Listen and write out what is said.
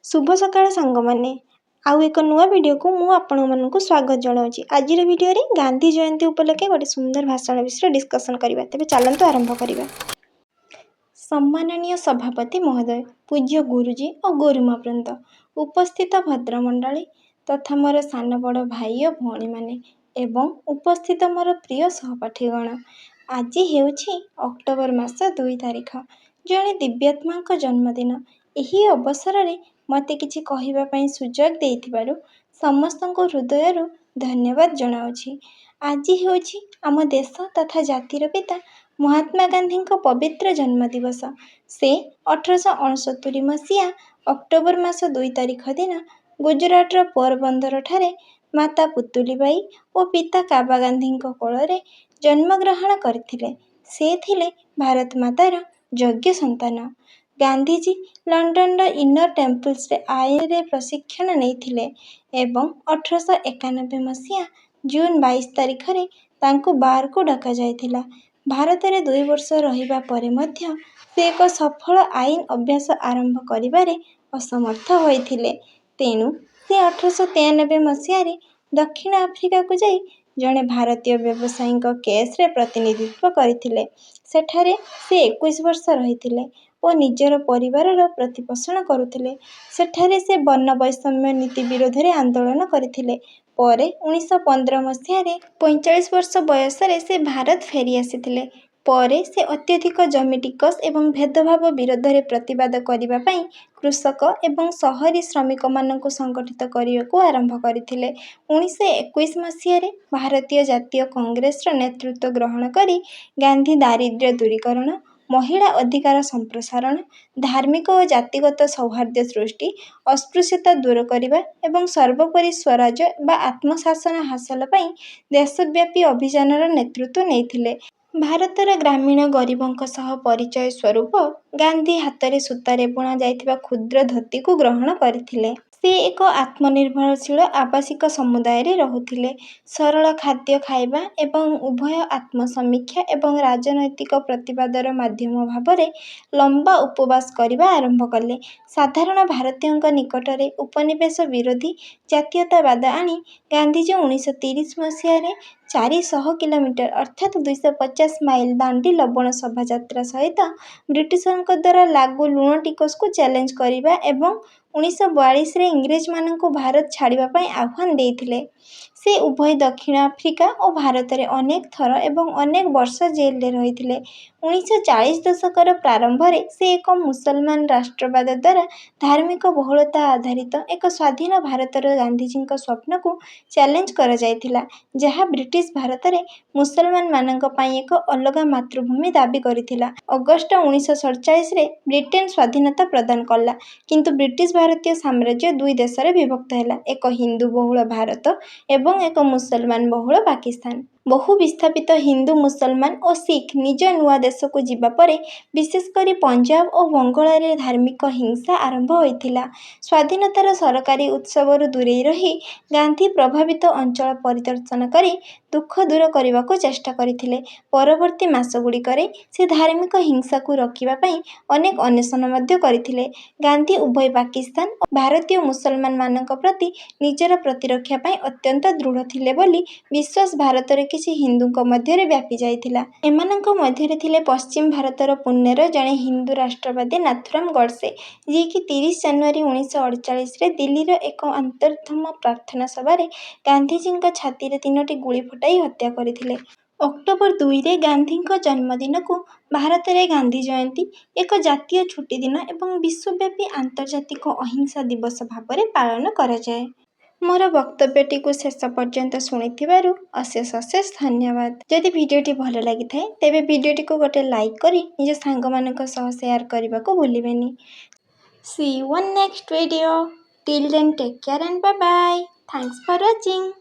ଶୁଭ ସକାଳ ସାଙ୍ଗମାନେ। ଆଉ ଏକ ନୂଆ ଭିଡ଼ିଓକୁ ମୁଁ ଆପଣମାନଙ୍କୁ ସ୍ୱାଗତ ଜଣାଉଛି। ଆଜିର ଭିଡ଼ିଓରେ ଗାନ୍ଧୀ ଜୟନ୍ତୀ ଉପଲକ୍ଷେ ଗୋଟେ ସୁନ୍ଦର ଭାଷଣ ବିଷୟରେ ଡିସ୍କସନ୍ କରିବା। ତେବେ ଚାଲନ୍ତୁ ଆରମ୍ଭ କରିବା। ସମ୍ମାନନୀୟ ସଭାପତି ମହୋଦୟ, ପୂଜ୍ୟ ଗୁରୁଜୀ ଓ ଗୁରୁମା ବୃନ୍ଦ, ଉପସ୍ଥିତ ଭଦ୍ରମଣ୍ଡଳୀ ତଥା ମୋର ସାନ ବଡ଼ ଭାଇ ଓ ଭଉଣୀମାନେ ଏବଂ ଉପସ୍ଥିତ ମୋର ପ୍ରିୟ ସହପାଠୀଗଣ, ଆଜି ହେଉଛି ଅକ୍ଟୋବର ମାସ 2 ତାରିଖ, ଜଣେ ଦିବ୍ୟାତ୍ମାଙ୍କ ଜନ୍ମଦିନ। ଏହି ଅବସରରେ ମୋତେ କିଛି କହିବା ପାଇଁ ସୁଯୋଗ ଦେଇଥିବାରୁ ସମସ୍ତଙ୍କୁ ହୃଦୟରୁ ଧନ୍ୟବାଦ ଜଣାଉଛି। ଆଜି ହେଉଛି ଆମ ଦେଶ ତଥା ଜାତିର ପିତା ମହାତ୍ମା ଗାନ୍ଧୀଙ୍କ ପବିତ୍ର ଜନ୍ମଦିବସ। ସେ 1869 ମସିହା ଅକ୍ଟୋବର ମାସ 2 ତାରିଖ ଦିନ ଗୁଜୁରାଟର ପୋରବନ୍ଦରଠାରେ ମାତା ପୁତୁଲିବାଈ ଓ ପିତା କାବା ଗାନ୍ଧୀଙ୍କ କୋଳରେ ଜନ୍ମଗ୍ରହଣ କରିଥିଲେ। ସେ ଥିଲେ ଭାରତ ମାତାର ଯୋଗ୍ୟ ସନ୍ତାନ। ଗାନ୍ଧିଜୀ ଲଣ୍ଡନର ଇନର ଟେମ୍ପଲ୍ସରେ ଆଇନରେ ପ୍ରଶିକ୍ଷଣ ନେଇଥିଲେ ଏବଂ 1891 ମସିହା ଜୁନ୍ 22 ତାରିଖରେ ତାଙ୍କୁ ବାର୍କୁ ଡକାଯାଇଥିଲା। ଭାରତରେ 2 ବର୍ଷ ରହିବା ପରେ ମଧ୍ୟ ସେ ଏକ ସଫଳ ଆଇନ ଅଭ୍ୟାସ ଆରମ୍ଭ କରିବାରେ ଅସମର୍ଥ ହୋଇଥିଲେ। ତେଣୁ ସେ 1893 ମସିହାରେ ଦକ୍ଷିଣ ଆଫ୍ରିକାକୁ ଯାଇ ଜଣେ ଭାରତୀୟ ବ୍ୟବସାୟୀଙ୍କ କେସ୍ରେ ପ୍ରତିନିଧିତ୍ୱ କରିଥିଲେ। ସେଠାରେ ସେ 21 ବର୍ଷ ରହିଥିଲେ ଓ ନିଜର ପରିବାରର ପ୍ରତିପୋଷଣ କରୁଥିଲେ। ସେଠାରେ ସେ ବର୍ଣ୍ଣ ବୈଷମ୍ୟ ନୀତି ବିରୋଧରେ ଆନ୍ଦୋଳନ କରିଥିଲେ। ପରେ 1915 ମସିହାରେ 45 ବର୍ଷ ବୟସରେ ସେ ଭାରତ ଫେରିଆସିଥିଲେ। ପରେ ସେ ଅତ୍ୟଧିକ ଜମି ଟିକସ ଏବଂ ଭେଦଭାବ ବିରୋଧରେ ପ୍ରତିବାଦ କରିବା ପାଇଁ କୃଷକ ଏବଂ ସହରୀ ଶ୍ରମିକମାନଙ୍କୁ ସଂଗଠିତ କରିବାକୁ ଆରମ୍ଭ କରିଥିଲେ। 1921 ମସିହାରେ ଭାରତୀୟ ଜାତୀୟ କଂଗ୍ରେସର ନେତୃତ୍ୱ ଗ୍ରହଣ କରି ଗାନ୍ଧୀ ଦାରିଦ୍ର୍ୟ ଦୂରୀକରଣ, ମହିଳା ଅଧିକାର ସମ୍ପ୍ରସାରଣ, ଧାର୍ମିକ ଓ ଜାତିଗତ ସୌହାର୍ଦ୍ଦ୍ୟ ସୃଷ୍ଟି, ଅସ୍ପୃଶ୍ୟତା ଦୂର କରିବା ଏବଂ ସର୍ବୋପରି ସ୍ୱରାଜ ବା ଆତ୍ମଶାସନ ହାସଲ ପାଇଁ ଦେଶବ୍ୟାପୀ ଅଭିଯାନର ନେତୃତ୍ୱ ନେଇଥିଲେ। ଭାରତର ଗ୍ରାମୀଣ ଗରିବଙ୍କ ସହ ପରିଚୟ ସ୍ୱରୂପ ଗାନ୍ଧୀ ହାତରେ ସୂତାରେ ବୁଣା ଯାଇଥିବା କ୍ଷୁଦ୍ର ଧୋତିକୁ ଗ୍ରହଣ କରିଥିଲେ। ସେ ଏକ ଆତ୍ମନିର୍ଭରଶୀଳ ଆବାସିକ ସମୁଦାୟରେ ରହୁଥିଲେ, ସରଳ ଖାଦ୍ୟ ଖାଇବା ଏବଂ ଉଭୟ ଆତ୍ମସମୀକ୍ଷା ଏବଂ ରାଜନୈତିକ ପ୍ରତିବାଦର ମାଧ୍ୟମ ଭାବରେ ଲମ୍ବା ଉପବାସ କରିବା ଆରମ୍ଭ କଲେ। ସାଧାରଣ ଭାରତୀୟଙ୍କ ନିକଟରେ ଉପନିବେଶ ବିରୋଧୀ ଜାତୀୟତାବାଦ ଆଣି ଗାନ୍ଧିଜୀ 1930 ମସିହାରେ 400 କିଲୋମିଟର ଅର୍ଥାତ୍ 250 ମାଇଲ ଦାଣ୍ଡି ଲବଣ ଶୋଭାଯାତ୍ରା ସହିତ ବ୍ରିଟିଶଙ୍କ ଦ୍ୱାରା ଲାଗୁ ଲୁଣ ଟିକସକୁ ଚ୍ୟାଲେଞ୍ଜ କରିବା ଏବଂ 1942ରେ ଇଂରେଜମାନଙ୍କୁ ଭାରତ ଛାଡ଼ିବା ପାଇଁ ଆହ୍ୱାନ ଦେଇଥିଲେ। ସେ ଉଭୟ ଦକ୍ଷିଣ ଆଫ୍ରିକା ଓ ଭାରତରେ ଅନେକ ଥର ଏବଂ ଅନେକ ବର୍ଷ ଜେଲରେ ରହିଥିଲେ। 1940 ଦଶକର ପ୍ରାରମ୍ଭରେ ସେ ଏକ ମୁସଲମାନ ରାଷ୍ଟ୍ରବାଦ ଦ୍ୱାରା ଧାର୍ମିକ ବହୁଳତା ଆଧାରିତ ଏକ ସ୍ୱାଧୀନ ଭାରତର ଗାନ୍ଧିଜୀଙ୍କ ସ୍ୱପ୍ନକୁ ଚ୍ୟାଲେଞ୍ଜ କରାଯାଇଥିଲା, ଯାହା ବ୍ରିଟିଶ ଭାରତରେ ମୁସଲମାନମାନଙ୍କ ପାଇଁ ଏକ ଅଲଗା ମାତୃଭୂମି ଦାବି କରିଥିଲା। ଅଗଷ୍ଟ 1947ରେ ବ୍ରିଟେନ ସ୍ୱାଧୀନତା ପ୍ରଦାନ କଲା, କିନ୍ତୁ ବ୍ରିଟିଶ ଭାରତୀୟ ସାମ୍ରାଜ୍ୟ ଦୁଇ ଦେଶରେ ବିଭକ୍ତ ହେଲା, ଏକ ହିନ୍ଦୁ ବହୁଳ ଭାରତ ଏବଂ ଏକ ମୁସଲମାନ ବହୁଳ ପାକିସ୍ତାନ। ବହୁ ବିସ୍ଥାପିତ ହିନ୍ଦୁ, ମୁସଲମାନ ଓ ଶିଖ ନିଜ ନୂଆ ଦେଶକୁ ଯିବା ପରେ ବିଶେଷ କରି ପଞ୍ଜାବ ଓ ବଙ୍ଗଳାରେ ଧାର୍ମିକ ହିଂସା ଆରମ୍ଭ ହୋଇଥିଲା। ସ୍ୱାଧୀନତାର ସରକାରୀ ଉତ୍ସବରୁ ଦୂରେଇ ରହି ଗାନ୍ଧୀ ପ୍ରଭାବିତ ଅଞ୍ଚଳ ପରିଦର୍ଶନ କରି ଦୁଃଖ ଦୂର କରିବାକୁ ଚେଷ୍ଟା କରିଥିଲେ। ପରବର୍ତ୍ତୀ ମାସଗୁଡ଼ିକରେ ସେ ଧାର୍ମିକ ହିଂସାକୁ ରୋକିବା ପାଇଁ ଅନେକ ଅନଶନ ମଧ୍ୟ କରିଥିଲେ। ଗାନ୍ଧୀ ଉଭୟ ପାକିସ୍ତାନ ଓ ଭାରତୀୟ ମୁସଲମାନମାନଙ୍କ ପ୍ରତି ନିଜର ପ୍ରତିରକ୍ଷା ପାଇଁ ଅତ୍ୟନ୍ତ ଦୃଢ଼ ଥିଲେ ବୋଲି ବିଶ୍ୱାସ ଭାରତରେ କିଛି ହିନ୍ଦୁଙ୍କ ମଧ୍ୟରେ ବ୍ୟାପିଯାଇଥିଲା। ଏମାନଙ୍କ ମଧ୍ୟରେ ଥିଲେ ପଶ୍ଚିମ ଭାରତର ପୁନେର ଜଣେ ହିନ୍ଦୁ ରାଷ୍ଟ୍ରବାଦୀ ନାଥୁରାମ ଗଡ଼ସେ, ଯିଏକି 30 ଜାନୁଆରୀ 1948ରେ ଦିଲ୍ଲୀର ଏକ ଆନ୍ତର୍ଧର୍ମ ପ୍ରାର୍ଥନା ସଭାରେ ଗାନ୍ଧିଜୀଙ୍କ ଛାତିରେ ତିନୋଟି ଗୁଳି ଫୁଟାଇ ହତ୍ୟା କରିଥିଲେ। ଅକ୍ଟୋବର 2ରେ ଗାନ୍ଧୀଙ୍କ ଜନ୍ମଦିନକୁ ଭାରତରେ ଗାନ୍ଧୀ ଜୟନ୍ତୀ, ଏକ ଜାତୀୟ ଛୁଟିଦିନ ଏବଂ ବିଶ୍ୱବ୍ୟାପୀ ଆନ୍ତର୍ଜାତିକ ଅହିଂସା ଦିବସ ଭାବରେ ପାଳନ କରାଯାଏ। ମୋର ବକ୍ତବ୍ୟଟିକୁ ଶେଷ ପର୍ଯ୍ୟନ୍ତ ଶୁଣିଥିବାରୁ ଅଶେଷ ଅଶେଷ ଧନ୍ୟବାଦ। ଯଦି ଭିଡ଼ିଓଟି ଭଲ ଲାଗିଥାଏ, ତେବେ ଭିଡ଼ିଓଟିକୁ ଗୋଟେ ଲାଇକ୍ କରି ନିଜ ସାଙ୍ଗମାନଙ୍କ ସହ ସେୟାର କରିବାକୁ ଭୁଲିବେନି। See you on next video. Till then, take care and bye bye. Thanks for watching.